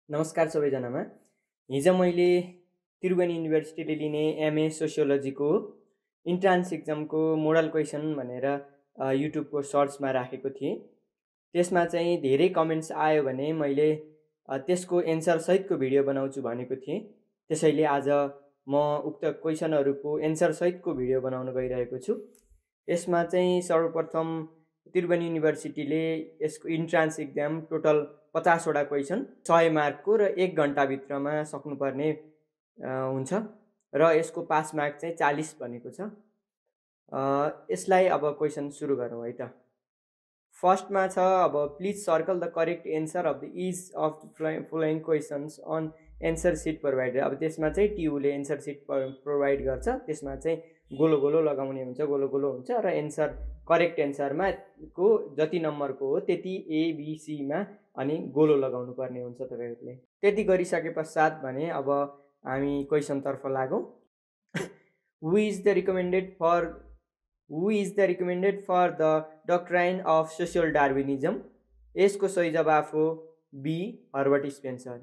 नमस्कार सबैजनामा। हिजो मैले त्रिभुवन युनिभर्सिटीले लिने एमए सोसियोलोजीको इन्ट्रान्स एक्जामको मोडल क्वेसन भनेर युट्युबको सर्चमा राखेको थिएँ। त्यसमा चाहिँ धेरै कमेन्ट्स आयो भने मैले त्यसको एन्सर सहितको भिडियो बनाउँछु भनेको थिएँ। त्यसैले आज म उक्त क्वेसनहरूको एन्सर सहितको भिडियो बनाउन गइरहेको छु। यसमा चाहिँ सर्वप्रथम त्रिभुवन युनिभर्सिटीले यसको इन्ट्रान्स एक्जाम टोटल 50 वटा क्वेसन 100 मार्कको र 1 घण्टाभित्रमा सक्नुपर्ने हुन्छ र यसको पास मार्क चाहिँ 40 भनेको छ। यसलाई अब क्वेसन सुरु गरौँ है त। फर्स्टमा छ अब please circle the correct answer of the is of following questions on answer sheet provided. अब त्यसमा चाहिँ टियुले एन्सर सिट प्रोभाइड गर्छ, त्यसमा चाहिँ गोलो गोलो लगाउने हुन्छ, गोलो गोलो हुन्छ र एन्सर करेक्ट एन्सरमा को जति नम्बरको हो त्यति एबिसीमा अनि गोलो लगाउनु पर्ने हुन्छ तपाईहरुले। त्यति गरिसके पश्चात भने अब हामी क्वेसनतर्फ लागौं। Who is the recommended for the doctrine of social Darwinism? यसको सही जवाफ हो बी हर्बर्ट स्पेन्सर।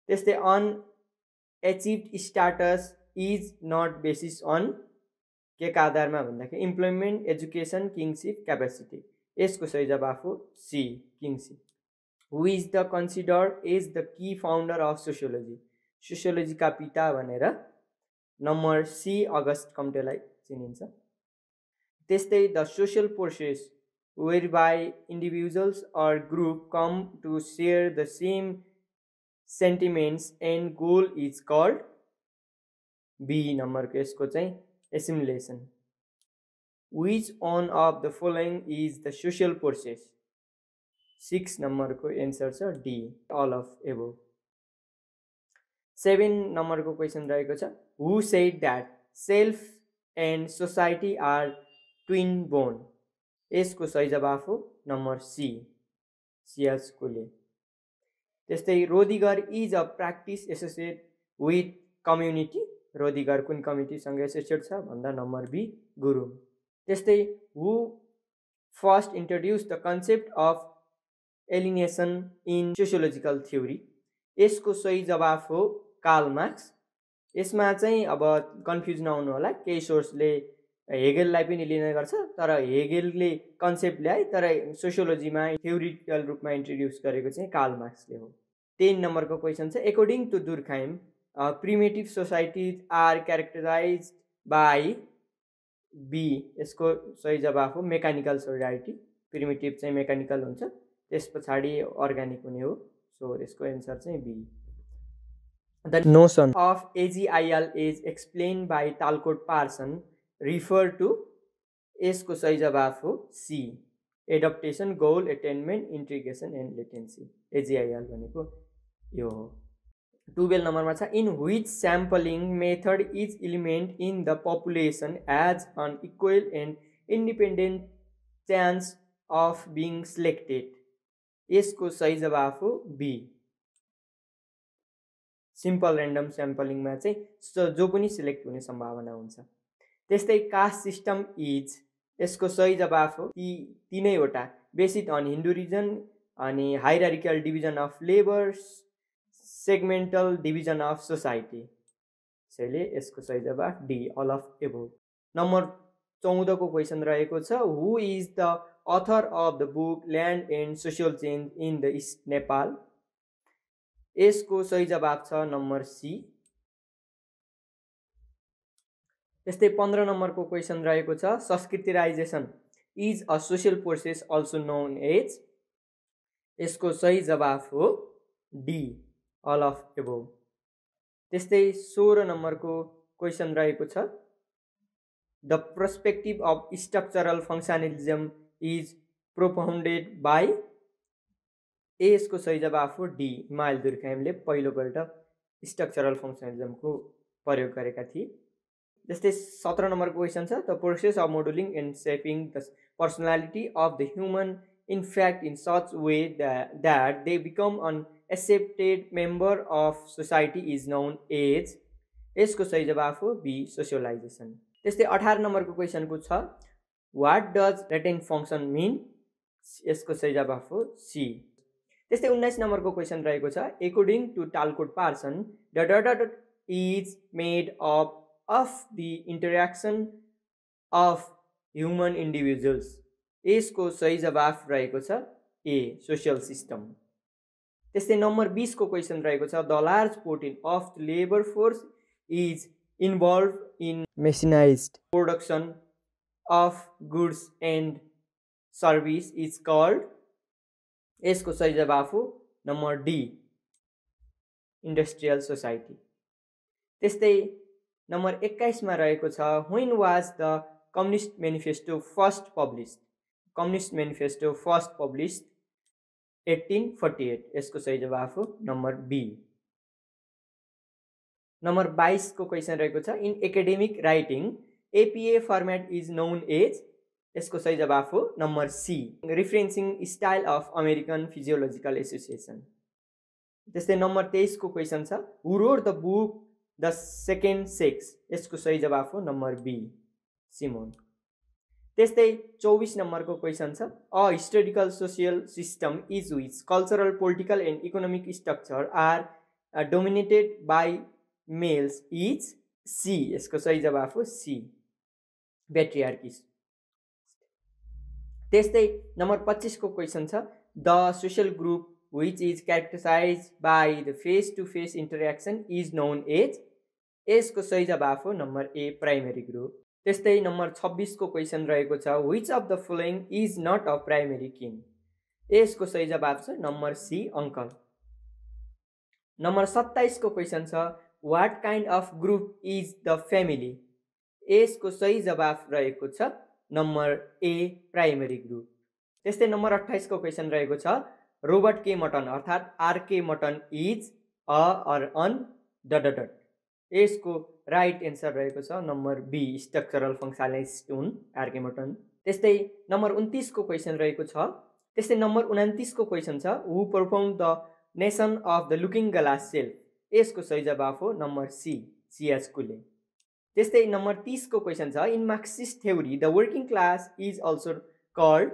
त्यस्तै unachieved status is not basis on के का आधारमा भन्दाखेरि इम्प्लोइमेन्ट, एजुकेसन, किङशिप, क्यापेसिटी। यसको सही जवाफ हो C kinship. Who is the considered as the key founder of sociology? सोसियोलोजीका पिता भनेर नम्बर सी अगस्ट कम्टेलाई चिनिन्छ। त्यस्तै the social process whereby individuals or group come to share the same sentiments and goal is called B नम्बरको यसको चाहिँ assimilation. Which one of the following is the social process? 6 नम्बरको answer छ D all of above। 7 नम्बरको question रहेको छ who said that self and society are twin born? यसको सही जवाफ हो नम्बर सी सिएच कुले। त्यस्तै Rodighar is a practice associate with community? Rodighar कुन कम्युनिटीसँग एसोसिएट छ भन्दा नम्बर बी गुरुङ। त्यस्तै who first introduce the concept of alienation in sociological theory? यसको सही जवाफ हो कार्ल मार्क्स। यसमा चाहिँ अब कन्फ्युज नहुनु होला, केही सोर्सले हेगेललाई पनि लिने गर्छ, तर हेगेलले कन्सेप्ट ल्याए तर सोसियोलोजीमा थ्योरिटिकल रूपमा इन्ट्रोड्युस गरेको चाहिँ कार्ल मार्क्सले हो। 3 नम्बरको क्वेसन छ according to Durkheim primitive societies are characterized by B. यसको सही जवाफ हो मेकानिकल सोलिडारिटी। प्रिमिटिभ चाहिँ मेकानिकल हुन्छ, त्यस पछाडि अर्गानिक हुने हो, सो यसको एन्सर चाहिँ B. The notion of AGIL is explain by Talcott Parson refer to? यसको सही जवाफ हो C adaptation, goal attainment, integration and latency. AGIL भनेको यो हो। 12 नम्बरमा छ in which sampling method is element in the population as an equal and independent chance of being selected? यसको सही जवाफ हो बी सिम्पल ऱ्यान्डम स्याम्पलिङमा चाहिँ जो पनि सिलेक्ट हुने सम्भावना हुन्छ। त्यस्तै कास्ट सिस्टम इज? यसको सही जवाफ हो तीनैवटा बेसिड अन हिन्दू रिजन अनि hierarchical division of labour, segmental division of society. त्यसैले यसको सही जवाफ D all of above. Number 14 को क्वेसन रहेको छ who is the author of the book land and social change in the east Nepal? यसको सही जवाफ छ नम्बर सी। त्यस्तै 15 नम्बरको क्वेसन रहेको छ Sanskritization is a social process also known as? यसको सही जवाफ हो डी अल अफ एबोभ। त्यस्तै 16 नम्बरको क्वेसन रहेको छ the perspective of structural functionalism is propounded by? यसको सही जवाफ हो डी इमानुएल दुर्खाइमले पहिलोपल्ट स्ट्रक्चरल फङ्सनलिजमको प्रयोग गरेका थिए। त्यस्तै 17 नम्बरको क्वेसन छ the process of modelling and shaping the personality of the human in fact in such way that they become an accepted member of society is known as? यसको सही जवाफ हो बी सोसियलाइजेसन। त्यस्तै 18 नम्बरको क्वेसनको छ what does latent function mean? यसको सही जवाफ हो सी त्यस्तै 19 नम्बरको क्वेसन रहेको छ according to Talcott Parson the dot is made up of the interaction of human individuals. यसको सही जवाफ रहेको छ ए social system. त्यस्तै नम्बर 20 को क्वेसन रहेको छ the large portion of the labor force is involved in mechanized production of goods and service is called. यसको सही जवाफ हो नम्बर डी इन्डस्ट्रियल सोसाइटी. त्यस्तै नम्बर 21 मा रहेको छ when was the communist manifesto first published. Communist manifesto first published 1848. यसको सही जवाफ हो नम्बर बी. नम्बर 22 को क्वेसन रहेको छ in academic writing APA format is known as. यसको सही जवाफ हो number C referencing style of American physiological association. त्यस्तै नम्बर 23 को क्वेसन छ who wrote the book the second sex. यसको सही जवाफ हो नम्बर बी सिमोन. त्यस्तै 24 नम्बरको क्वेसन छ a historical social system is which cultural political and economic structure are dominated by males is C. यसको सही जवाफ हो सी पेट्रियार्की. त्यस्तै नम्बर 25 को क्वेसन छ the social group which is characterise by the face to face interaction is known as. यसको सही जवाफ हो नम्बर ए प्राइमेरी ग्रुप. त्यस्तै नम्बर 26 को क्वेसन रहेको छ which of the following is not a primary kin. यसको सही जवाफ छ नम्बर सी अङ्कल. नम्बर 27 को क्वेसन छ what kind of group is the family. यसको सही जवाफ रहेको छ नम्बर ए प्राइमेरी ग्रुप. त्यस्तै नम्बर 28 को क्वेसन रहेको छ रोबर्ट के मटन अर्थात् RK Merton is a or an dot. यसको राइट एन्सर रहेको छ नम्बर बी स्ट्रक्चरल फङ्सनलिस्ट हुन् आरके मटन. त्यस्तै नम्बर 29 को क्वेसन रहेको छ. त्यस्तै नम्बर 29 को क्वेसन छ who perform the notion of the looking glass self. यसको सही जवाफ हो नम्बर सी सीएच कुले. त्यस्तै नम्बर 30 को क्वेसन छ in Marxist theory the working class is also called.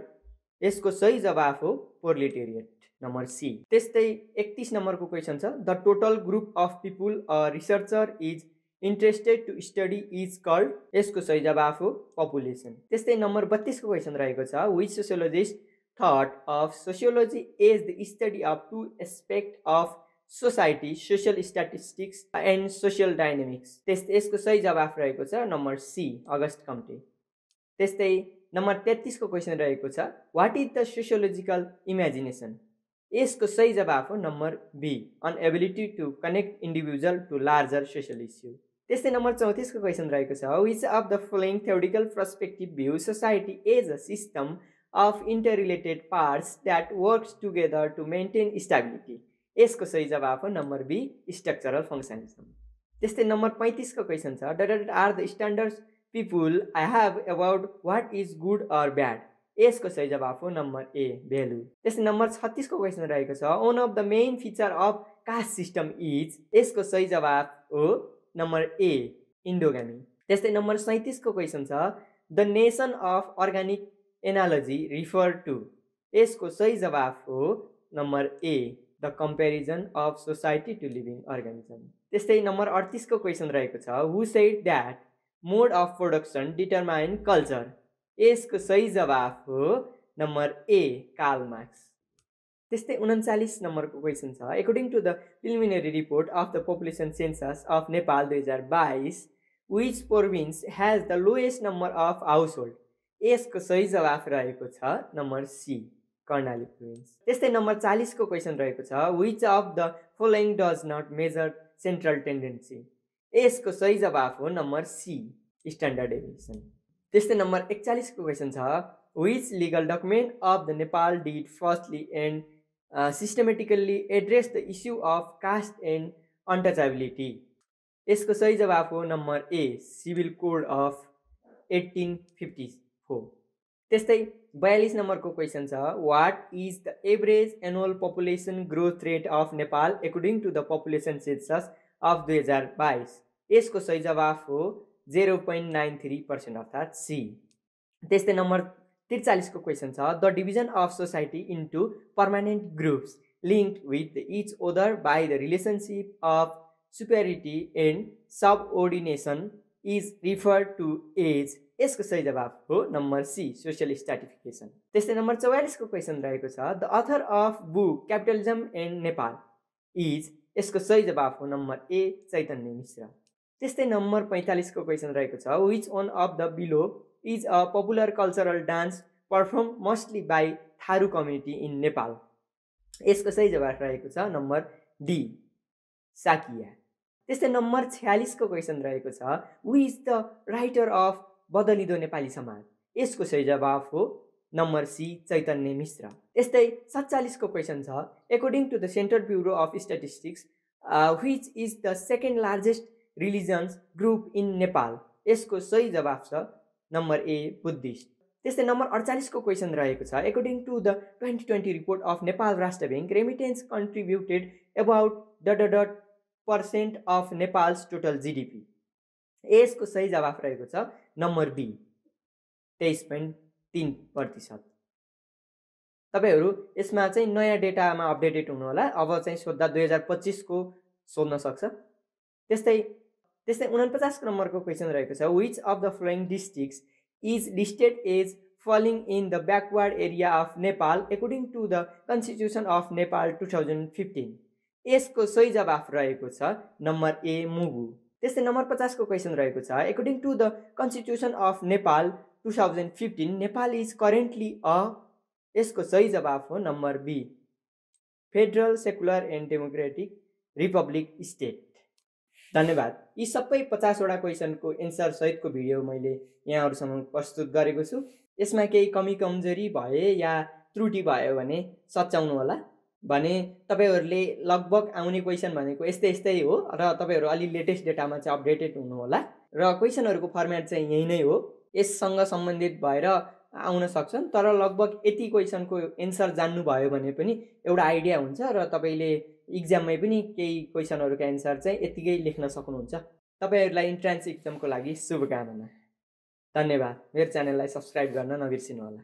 यसको सही जवाफ हो प्रोलेटेरिएट नम्बर सी. त्यस्तै 31 नम्बरको क्वेसन छ the total group of people a researcher is interested to study is called. यसको सही जवाफ हो पपुलेसन. त्यस्तै नम्बर 32 को क्वेसन रहेको छ which sociologist thought of sociology as the study of two aspect of society social statistics and social dynamics. त्यस्तै यसको सही जवाफ रहेको छ नम्बर सी अगस्ट कम्टे. त्यस्तै नम्बर 33 को क्वेसन रहेको छ what is the sociological imagination. यसको सही जवाफ हो number B inability to connect individual to larger social issue. त्यस्तै नम्बर 34 को क्वेसन रहेको छ which of the following theoretical perspective view society as a system of interrelated parts that works together to maintain stability. यसको सही जवाफ हो number be structural फङ्सनलिजम. त्यस्तै number 35 को क्वेसन छ that are the standards people I have about what is good or bad. यसको सही जवाफ हो नम्बर ए भेल्यु. त्यस्तै नम्बर 36 को क्वेसन रहेको छ one of the main feature of caste system is. यसको सही जवाफ हो नम्बर ए इन्डोगामी. त्यस्तै नम्बर 37 को क्वेसन छ the notion of organic analogy refer to. यसको सही जवाफ हो number A the comparison of society to living organism. त्यस्तै नम्बर 38 को क्वेसन रहेको छ who said that mode of production determine culture. यसको सही जवाफ हो नम्बर ए कार्ल मार्क्स. त्यस्तै 39 नम्बरको क्वेसन छ according to the preliminary report of the population census of Nepal 2022 which province has the lowest number of household. यसको सही जवाफ रहेको छ नम्बर सी कर्णाली प्रोभिन्स. त्यस्तै नम्बर 40 को क्वेसन रहेको छ which of the following does not measure central tendency. यसको सही जवाफ हो नम्बर सी स्ट्यान्डर्ड डेभिएसन. त्यस्तै नम्बर 41 को क्वेसन छ which legal document of the Nepal did firstly and systematically address the issue of caste and untouchability. यसको सही जवाफ हो number A civil code of 1854. त्यस्तै 42 नम्बरको क्वेसन छ what is the average annual population growth rate of Nepal according to the population census of 2022. यसको सही जवाफ हो 0.93% अर्थात् सी. त्यस्तै नम्बर 43 को क्वेसन छ the division of society into permanent groups linked with each other by the relationship of superiority and subordination is referred to as। यसको सही जवाफ हो नम्बर सी सोशल स्ट्राटिफिकेसन। त्यस्तै नम्बर 44 को क्वेसन रहेको छ the author of book capitalism and Nepal is. यसको सही जवाफ हो नम्बर ए चैतन्य मिश्र। त्यस्तै नम्बर 45 को क्वेसन रहेको छ which one of the below is a popular cultural dance perform mostly by Tharu community in Nepal. यसको सही जवाफ रहेको छ नम्बर डी साकिया। त्यस्तै नम्बर 46 को क्वेसन रहेको छ who is the writer of Badalido Nepali Samaj. यसको सही जवाफ हो नम्बर सी चैतन्य मिश्र। त्यस्तै 47 को क्वेसन छ according to the central bureau of statistics which is the second largest religions group in Nepal. यसको सही जवाफ छ नम्बर ए बुद्धिस्ट। त्यस्तै नम्बर 48 को क्वेसन रहेको छ according to the 2020 report of Nepal Rastra Bank remittance contributed about %% of Nepal's total GDP. यसको सही जवाफ रहेको छ नम्बर बी 23.3%। तपाईहरु यसमा चाहिँ नयाँ डेटामा अपडेटेड हुनु होला। अब चाहिँ सोध्दा 2025 को सोध्न सक्छ। त्यस्तै 49 नम्बरको क्वेसन रहेको छ which of the following districts is listed as falling in the backward area of Nepal according to the constitution of Nepal 2015। यसको सही जवाफ रहेको छ नम्बर ए मुगु। त्यस्तै नम्बर 50 को क्वेसन रहेको छ according to the constitution of Nepal 2015 Nepal is currently a. यसको सही जवाफ हो number B federal secular and democratic republic state. धन्यवाद। यी सबै 50 वटा क्वेसनको एन्सर सहितको भिडियो मैले यहाँहरुसँग प्रस्तुत गरेको छु। यसमा केही कमी कमजोरी भए या त्रुटि भयो भने सच्याउनु होला। भने तपाईहरुले लगभग आउने क्वेसन भनेको यस्तै हो र तपाईहरु अलि लेटेस्ट डेटामा चाहिँ अपडेटेड हुनु होला र क्वेसनहरुको फर्मेट चाहिँ यही नै हो। यससँग सम्बन्धित भएर आउन सक्छन् तर लगभग यति क्वेसनको एन्सर जान्नु भयो भने पनि एउटा आइडिया हुन्छ र तपाईले एक्जाममै पनि केही क्वेसनहरुको एन्सर चाहिँ यतिकै लेख्न सक्नुहुन्छ। तपाईहरुलाई इन्ट्रान्स एक्जामको लागि शुभकामना। धन्यवाद। मेरो च्यानललाई सब्स्क्राइब गर्न नबिर्सिनु होला।